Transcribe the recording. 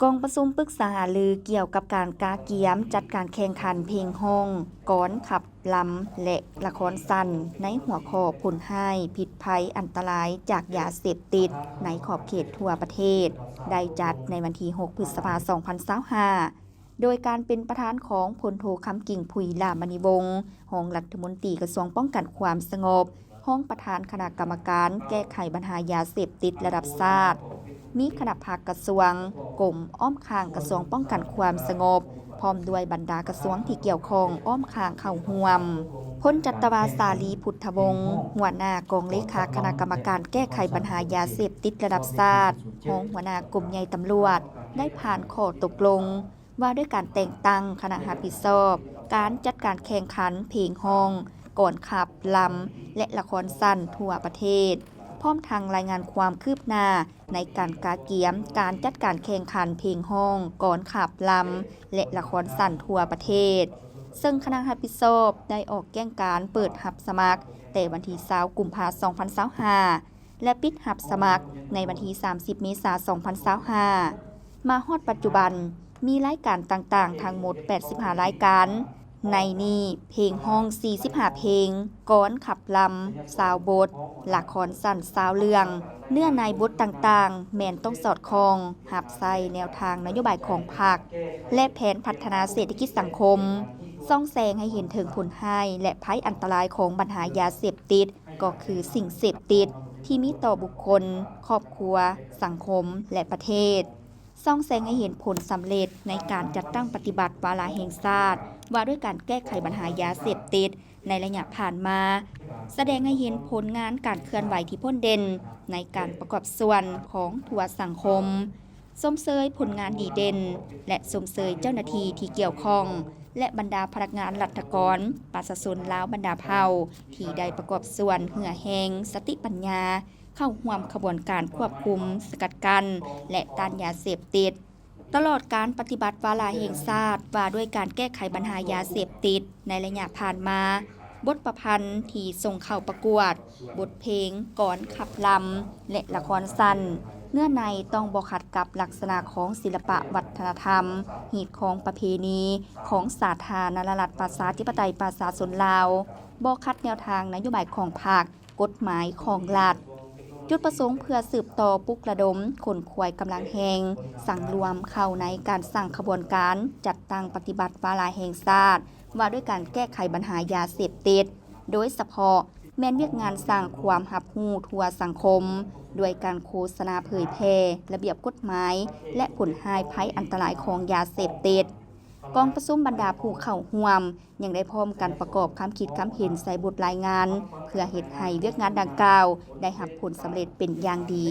ກອງປະຊຸມປຶກສາຫາລືກ່ຽວກັບການກະກຽມຈັດການແຂ່ງຂັນເພງຮ້ອງ, ກອນຂັບລຳ ແລະ ລະຄອນສັ້ນ ໃນຫົວຂໍ້ຜົນຮ້າຍ, ພິດໄພ, ອັນຕະລາຍຈາກຢາເສບຕິດ ໃນຂອບເຂດທົ່ວປະເທດ ໄດ້ຈັດໃນວັນທີຫົກ ພຶດສະພາ ສອງພັນຊາວຫ້າ ໂດຍການເປັນປະທານຂອງ ພົນໂທ ຄຳກິ່ງ ຜຸຍລາມະນີວົງ ຮອງລັດຖະມົນຕີກະຊວງປ້ອງກັນຄວາມສະຫງົບ, ຮອງປະທານຄະນະກຳມະການແກ້ໄຂບັນຫາຢາເສບຕິດລະດັບຊາດ, ມີຄະນະພັກກະຊວງ, ກົມອ້ອມຂ້າງກະຊວງປ້ອງກັນຄວາມສະຫງົບ, ພ້ອມດ້ວຍບັນດາກະຊວງທີ່ກ່ຽວຂ້ອງອ້ອມຂ້າງເຂົ້າຮ່ວມ. ພົນຈັດຕະວາ ສາລີ ພຸດທະວົງ ຫົວໜ້າກອງເລຂາຄະນະກຳມະການແກ້ໄຂບັນຫາຢາເສບຕິດລະດັບຊາດ, ຮອງຫົວໜ້າກົມໃຫຍ່ຕຳຫຼວດ ໄດ້ຜ່ານຂໍ້ຕົກລົງ ວ່າດ້ວຍການແຕ່ງຕັ້ງຄະນະຮັບຜິດຊອບການຈັດການແຂ່ງຂັນເພງຮ້ອງ, ກອນຂັບລຳ ແລະ ລະຄອນສັ້ນທົ່ວປະເທດ, ພ້ອມທັງລາຍງານຄວາມຄືບໜ້າໃນການກະກຽມການຈັດການແຂ່ງຂັນເພງຮ້ອງ, ກອນຂັບລຳ ແລະ ລະຄອນສັ້ນທົ່ວປະເທດ, ເຊິ່ງຄະນະຮັບຜິດຊອບໄດ້ອອກແຈ້ງການເປີດຮັບສະໝັກແຕ່ວັນທີຊາວ ກຸມພາ ສອງພັນຊາວຫ້າ ແລະ ປິດຮັບສະໝັກໃນວັນທີສາມສິບ ເມສາ ສອງພັນຊາວຫ້າ. ມາຮອດປັດຈຸບັນ ມີລາຍການຕ່າງໆທັງໝົດ ແປດສິບຫ້າ ລາຍການ, ໃນນີ້ເພງຮ້ອງ ສີ່ສິບຫ້າ ເພງ, ກອນຂັບລຳ ຊາວ ບົດ, ລະຄອນສັ້ນ ຊາວ ເລື່ອງ. ເນື້ອໃນບົດຕ່າງໆແມ່ນຕ້ອງສອດຄ່ອງຮັບໃຊ້ແນວທາງນະໂຍບາຍຂອງພັກ ແລະ ແຜນພັດທະນາເສດຖະກິດສັງຄົມ, ສ່ອງແສງໃຫ້ເຫັນເຖິງຜົນຮ້າຍ ແລະ ໄພອັນຕະລາຍຂອງບັນຫາຢາເສບຕິດ ກໍຄືສິ່ງເສບຕິດທີ່ມີຕໍ່ບຸກຄົນ, ຄອບຄົວ, ສັງຄົມ ແລະ ປະເທດ, ສ່ອງແສງໃຫ້ເຫັນຜົນສຳເລັດໃນການຈັດຕັ້ງປະຕິບັດວາລະແຫ່ງຊາດ ວ່າດ້ວຍການແກ້ໄຂບັນຫາຢາເສບຕິດໃນໄລຍະຜ່ານມາ, ສະແດງໃຫ້ເຫັນຜົນງານການເຄື່ອນໄຫວທີ່ພົ້ນເດັ່ນໃນການປະກອບສ່ວນຂອງທົ່ວສັງຄົມ. ຊົມເຊີຍຜົນງານດີເດັ່ນ ແລະ ຊົມເຊີຍເຈົ້າໜ້າທີ່ທີ່ກ່ຽວຂ້ອງ ແລະ ບັນດາພະນັກງານລັດຖະກອນ, ປະຊາຊົນລາວບັນດາເຜົ່າ ທີ່ໄດ້ປະກອບສ່ວນເຫື່ອແຮງ, ສະຕິປັນຍາ ເຂົ້າຮ່ວມຂະບວນການຄວບຄຸມ, ສະກັດກັ້ນ ແລະ ຕ້ານຢາເສບຕິດ. ຕະຫຼອດການປະຕິບັດວາລະແຫ່ງຊາດ ວ່າດ້ວຍການແກ້ໄຂບັນຫາຢາເສບຕິດໃນໄລຍະຜ່ານມາ, ບົດປະພັນທີ່ສົ່ງເຂົ້າປະກວດ, ບົດເພງ, ກອນ, ຂັບລຳ ແລະ ລະຄອນສັ້ນ, ເນື້ອໃນຕ້ອງບໍ່ຂັດກັບລັກສະນະຂອງສິລະປະວັດທະນະທຳ, ຮີດຄອງປະເພນີຂອງສາທາລະນະລັດປະຊາທິປະໄຕປະຊາຊົນລາວ, ບໍ່ຂັດແນວທາງນະໂຍບາຍຂອງພັກ, ກົດໝາຍຂອງລັດ. ຈຸດປະສົງເພື່ອສືບຕໍ່ປຸກລະດົມ, ຂົນຂວາຍກຳລັງແຮງ, ສັງລວມເຂົ້າໃນການສ້າງຂະບວນການຈັດຕັ້ງປະຕິບັດວາລະແຫ່ງຊາດ ວ່າດ້ວຍການແກ້ໄຂບັນຫາຢາເສບຕິດ, ໂດຍສະເພາະແມ່ນວຽກງານສ້າງຄວາມຮັບຮູ້ທົ່ວສັງຄົມ ດ້ວຍການໂຄສະນາເຜີຍແຜ່ລະບຽບກົດໝາຍ ແລະ ຜົນຮ້າຍໄພອັນຕະລາຍຂອງຢາເສບຕິດ. ກອງປະຊຸມບັນດາຜູ້ເຂົ້າຮ່ວມ ຍັງໄດ້ພ້ອມກັນປະກອບຄຳຄິດຄຳເຫັນໃສ່ບົດລາຍງານ ເພື່ອເຮັດໃຫ້ວຽກງານດັ່ງກ່າວໄດ້ຮັບຜົນສຳເລັດເປັນຢ່າງດີ.